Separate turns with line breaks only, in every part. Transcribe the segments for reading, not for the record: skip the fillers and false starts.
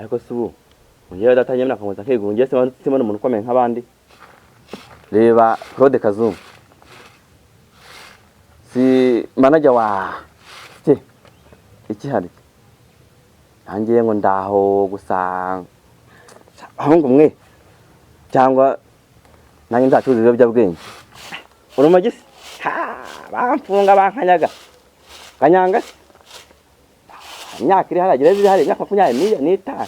Ariko si ubu ngewe data nyemera nkakomeza nkigungiye, simbona umuntu ukomeye nk'abandi. Reba Claude Kazungu, si manager wa se ikihari, nanjye ngo ndaho gusa ahungu mwe, cyangwa nanjye nzacuruza ibiyobyabwenge. Urumogi se bamfunga bankanyaga kanyanga se, imyaka iri hariya gereza iri hariya, imyaka 25.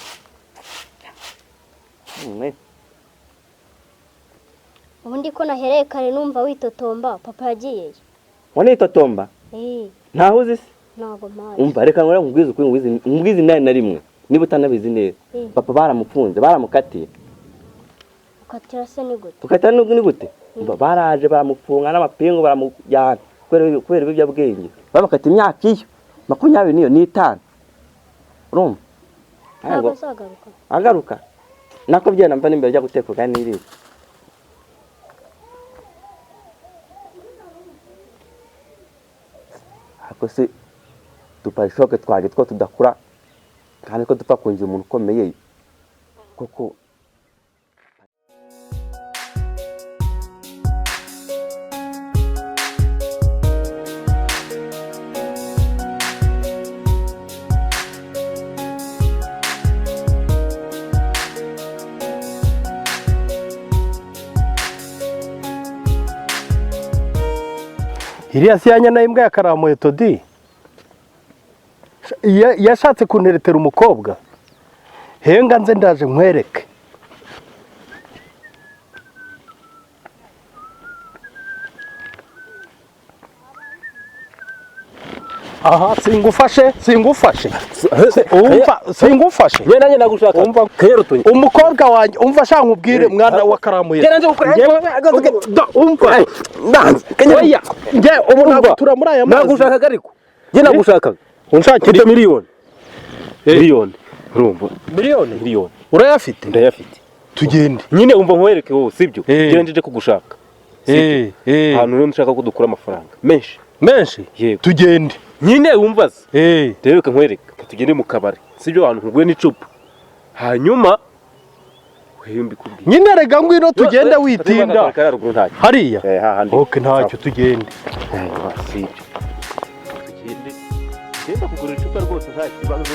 Mwe
Ubundi ko nahereye kare numva witotomba, papa yagiyeyo?
Ngo nitotomba?
Eh.
Ntaho uzi se?
Ntabwo mpazi.
Umva, reka nkore nkubwize ukuri, nkubwize inani na rimwe niba utanabizi neza. Papa baramufunze, baramukatiye.
Ukatira se ni gute?
Ukatira ni gute? Umva, baraje baramufunga n'amapingu baramujyana kubera ibiyobyabwenge. Bamukata imyaka iyo 25. Urumva?
Ntabwo azagaruka.
Agaruka. Nako byenda mva n'imbere rya guteka kandi n'irindi. Ariko se duparishoke twaje two tudakura kandi ko dupfa kungira umuntu ukomeye koko.
Iriya si yanya nayo imbwa ya Karamuheto di yashatse kunteretera umukobwa. Henga nze ndaje nkwereke. Aha singufashe, singufashe. Umva, singufashe.
Njye nanjye nagushaka.
Umva
Kerutunye.
Umukobwa wanjye, umva sha nkubwire mwana wa Karamuheto. Umva. Oya, njye ubu nagutura muri aya mazi.
Nagushakaga ariko. Njye nagushakaga.
Unshakira
miliyoni. Miliyoni. Urumva?
Miliyoni?
Miliyoni.
Urayafite?
Ndayafite.
Tugende.
Nyine umva nkwereke wowe, sibyo? Njye nje kugushaka. Ahantu rero nshaka ko dukura amafaranga menshi.
Menshi?
Yego.
Tugende.
Nyine wumva se? Rero reka nkwereke, tugende mu kabari. Sibyo, ahantu nkugure n'icupa. Hanyuma wembi kubwiye.
Nyine rega ngwino tugende witinda. Hariya? Okay, ntacyo tugende.
Sibyo. Tugende. Genda kugura icupa rwose nta kibazo.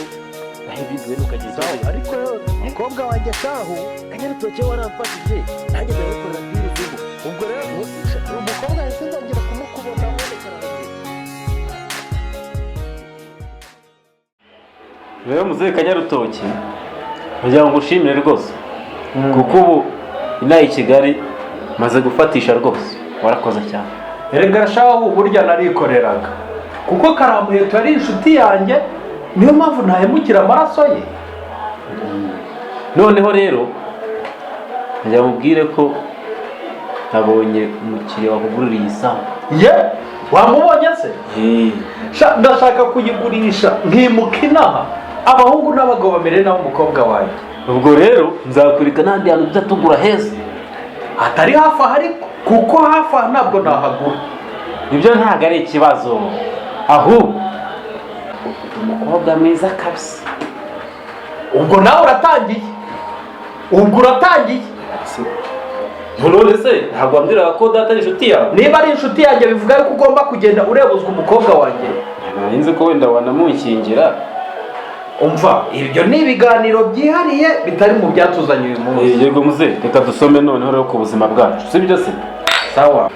Aho ibindi we nukagira ikibazo.
Ariko umukobwa wanjye shahu,
Kanyarutoke waramfashije. Nanjye ndabikorera byiruzubu.
Ubwo rero umukobwa yahise nzongera kumukubona aboneka.
Rero muzehe Kanyarutoki, ngira ngo ngushimire rwose. Kuko ubu inaha i Kigali maze gufatisha rwose, warakoze cyane.
Erega shahu burya narikoreraga. Kuko Karamuheto yari inshuti yanjye, niyo mpamvu ntahemukira amaraso ye.
Noneho rero ngira mubwire ko nabonye umukiriya wakugurira iyi sambu.
Ye, wamubonye se? Ndashaka kuyigurisha nkimuka inaha, abahungu n'abagabo bamere naho umukobwa wanjye.
Ubwo rero nzakwereka n'ahandi hantu tujya tugura heza.
Atari hafi aha ariko, kuko hafi aha ntabwo nahagura.
Ibyo ntabwo ari ikibazo, ahubwo ufite umukobwa mwiza kabisa.
Ubwo nawe uratangiye. Ubwo uratangiye.
None se ntabwo wambwiraga ko data ari inshuti yawe?
Niba ari inshuti yanjye bivuga yuko ugomba kugenda urebuzwa umukobwa wanjye.
Nari nzi ko wenda wanamunkingira.
Umva, ibyo ni ibiganiro byihariye bitari mu byatuzanye uyu munsi.
Yego muze, reka dusome noneho rero ku buzima bwacu, sibyo se?
Sawa.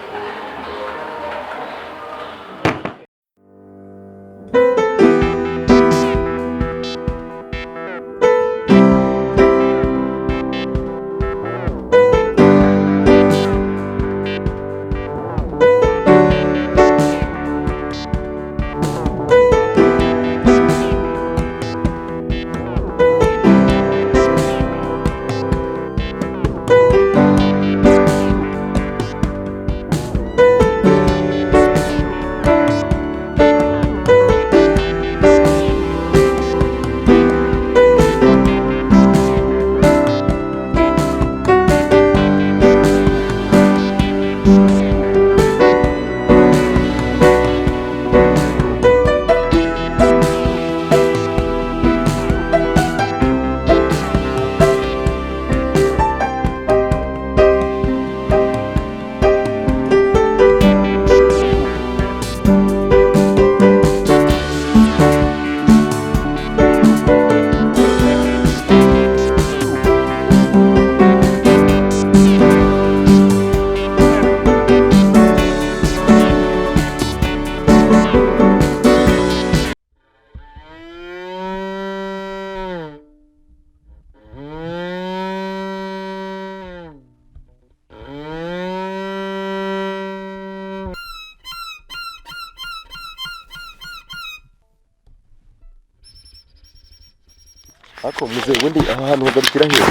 Ariko muzehe, ubundi aha hantu hagarukira hehe?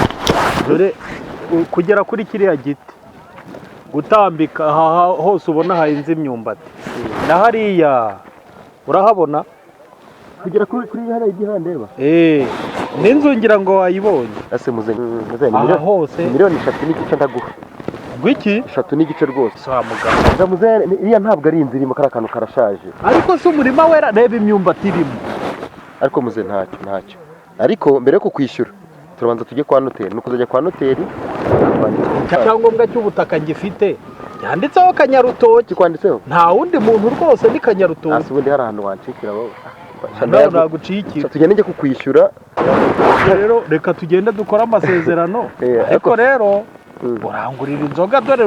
Dore kugera kuri kiriya giti, gutambika aha hose ubona hahinze imyumbati, na hariya urahabona.
Kugera kuri hariya igihandeba?
Eh, n'inzu ngira ngo wayibonye.
Ase muzehe, muzehe, ni
Aha hose.
3.5 miliyoni ndaguha.
Gwiki?
3.5 rwose.
Sa muganga.
Nga muzehe, iriya ntabwo ari inzu irimo, kariya kantu karashaje.
Ariko se umurima wera, reba imyumbati irimo.
Ariko muzehe, ntacyo, ntacyo, ariko mbere yo kukwishyura turabanza tujye kwa noteri, ni ukuzajya kwa noteri kwandika.
Icyangombwa cy'ubutaka ngifite cyanditseho Kanyarutoki.
Kikwanditseho?
Nta wundi muntu rwose, ni Kanyarutoki.
Hasi ubundi hari ahantu wancikira wowe?
Nawe nagucikira.
Tugende njye kukwishyura.
Rero reka tugende dukore amasezerano. Ariko rero urangurira inzoga, dore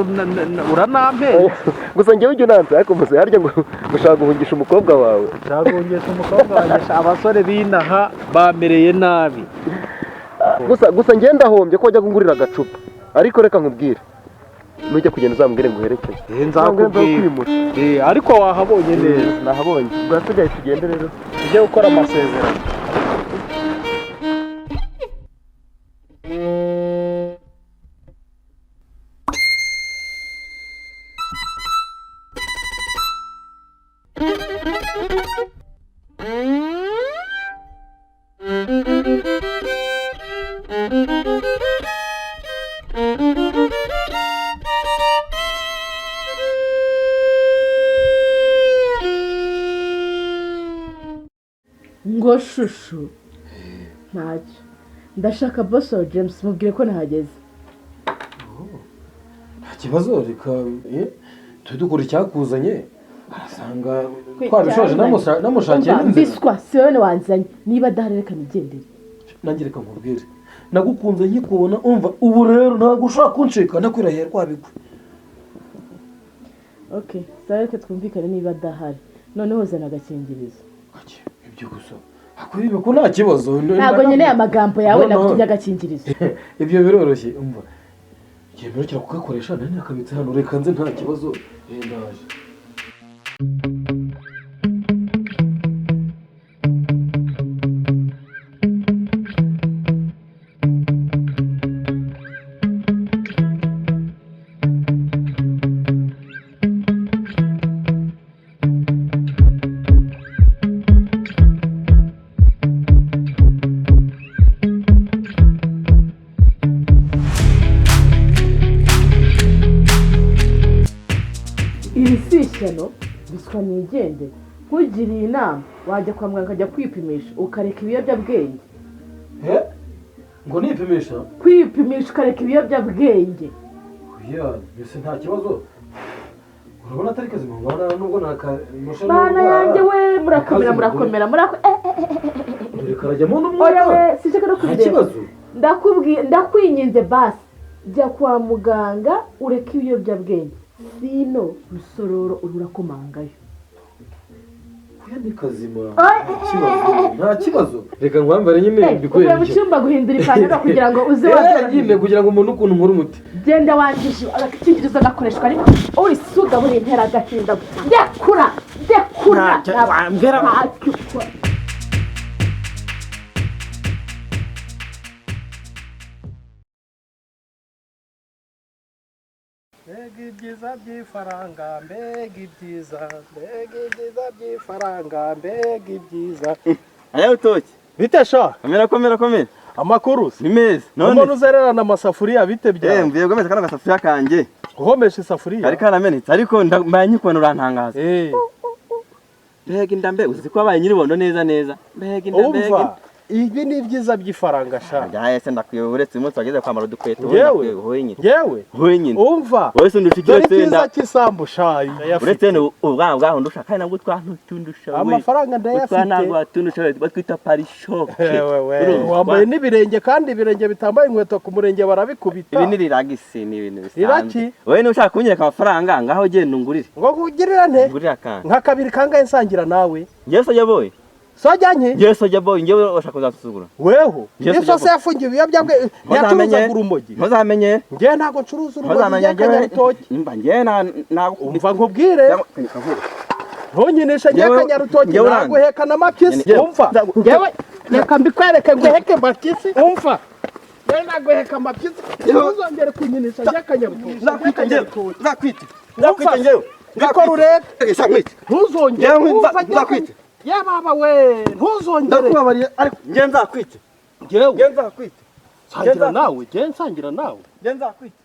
uranampenze.
Gusa njyewe ujya unanze. Ariko muzehe, harya ngo ushaka guhungisha umukobwa wawe?
Nshaka guhungisha umukobwa wanjye sha, abasore b'inaha bamereye nabi.
Gusa njye ndahombye ko wajya kungurira agacupa, ariko reka nkubwire, nujya kugenda uzambwire ngo uherekeze.
Nzakubwira.
Nzakwimura.
Ariko wahabonye neza.
Nahabonye, bwasigaye tugende rero.
Tujye gukora amasezerano.
Ngo shushu, ntacyo, ndashaka boss wawe James, mubwire ko nahageze.
Nta kibazo, reka tujye dukora icyakuzanye, arasanga twabishoje, namushakiye
Umva,
n'inzira.
Mbiswa si wowe wanzanye, niba adahari reka nigendere.
Nanjye reka nkubwire, nagukunze nkikubona. Umva, ubu rero ntabwo ushobora kuncika, ndakwirahiye rwabigwi.
Ok, sawa, reka twumvikane niba adahari. Noneho zana agakingirizo.
Ibyo gusa akuri ko nta kibazo.
Ntabwo nkeneye amagambo yawe.
No, no.
Nagutumye agakingirizo.
Ibyo biroroshye, umva, igihe mperukira kugakoresha nari nakabitse hano, reka nze, nta kibazo. Ndaje.
Iri si ishyano, biswa nigende. Nkugiriye inama, wajya kwa muganga ukajya kwipimisha, ukareka ibiyobyabwenge.
Ngo nipimisha?
Kwipimisha ukareka ibiyobyabwenge.
Oya, mbese nta kibazo, urabona atari kazima mwana, nubwo nakamusha.
Bana yanjye we, murakomera, murakomera,
Dore karajyamo n'umwuka.
Oya we, sinshaka no
Nta
kubireba.
kibazo.
Ndakubwiye, ndakwinginze, basi jya kwa muganga ureke ibiyobyabwenge, sino rusororo urakomangayo.
Oya, ni kazima.
Oya,
Nta kibazo, nta kibazo, reka nkwambare nyine.
Uvuye mu
Mbikwereke.
cyumba guhindura ipantaro kugira ngo uze
Nyine kugira ngo umuntu ukuntu nkora umuti.
Genda wangije agakingirizo gakoreshwa, ariko uri suga buri ntera agahinda. Ndekura, ndekura.
Ntacyo wambwira.
Ntacyo ukora.
Mbega ibyiza by'ifaranga, mbega ibyiza, mbega ibyiza by'ifaranga, mbega ibyiza!
Kanyarutoki.
Bite sha?
Komera, komera, komera.
Amakuru se?
Ni meza. None
Umuntu uzererana amasafuriya, bite byawe?
Mvuye guhomesha kano gasafuriya kanjye.
Uhomesha isafuriya?
Kari karamenetse, ariko mbaye nkikubona urantangaza. Mbega inda, mbe uzi ko wabaye nyiribondo neza neza. Mbega inda, mbega.
Umva, ibi ni ibyiza by'ifaranga sha.
Byaye se, ndakwiye, uretse uyu munsi wageze kwambara udukweto.
Njyewe?
Wowe nyine.
Njyewe?
Wowe nyine.
Umva.
Wowe se undusha
Dore
ikiro
ibyiza
senda.
cy'isambu sha.
Uretse ni ubwabo bwaho ndusha kandi nabwo twanutundusha we.
Amafaranga ndayafite.
Utwa ntabwo watundusha we, batwita parishoke.
Ewe, wambaye n'ibirenge, kandi ibirenge bitambaye inkweto ku murenge barabikubita.
Ibi ni riragisi, ni ibintu bisanzwe.
Riraki?
Wowe niba ushaka kunyereka amafaranga, ngaho genda ungurire.
Ngo nkugirira nte?
Ungurire akantu.
Nka kabiri kangahe nsangira nawe?
Njyewe soja boy.
Soja nke?
Njyewe soja boy, njyewe ushaka kuzansuzugura.
Weho?
Njyewe
Iso
soja
se
boy.
yafungiwe ibiyobyabwenge, ntiyacuruzaga urumogi?
Ntuzamenye.
Njyewe ntabwo ncuruza urumogi.
Ntuzamenye.
Njyewe Kanyarutoki.
Mba njyewe na
Umva nkubwire. Ntunyinishe, njyewe
Njyewe-
Kanyarutoki
njyewe uranze.
naguhekana amapyisi.
Njyewe-
Umva. Njyewe
Reka mbikwereke, nguheke mapyisi. Umva, rero naguheka mapyisi, ntuzongere kunyinisha by'akanyarutoki.
Nzakwita njyewe, nzakwita, nzakwita njyewe.
Bikora urebe.
Nzakwita.
Ntuzongere.
Njyewe
Umva,
nzakwita.
ye baba we, ntuzongere.
Ndakubabariye, ariko njyewe nzakwita.
Njyewe
Njyewe nzakwita.
nsangira nawe, njyewe nsangira nawe.
Njyewe nzakwita.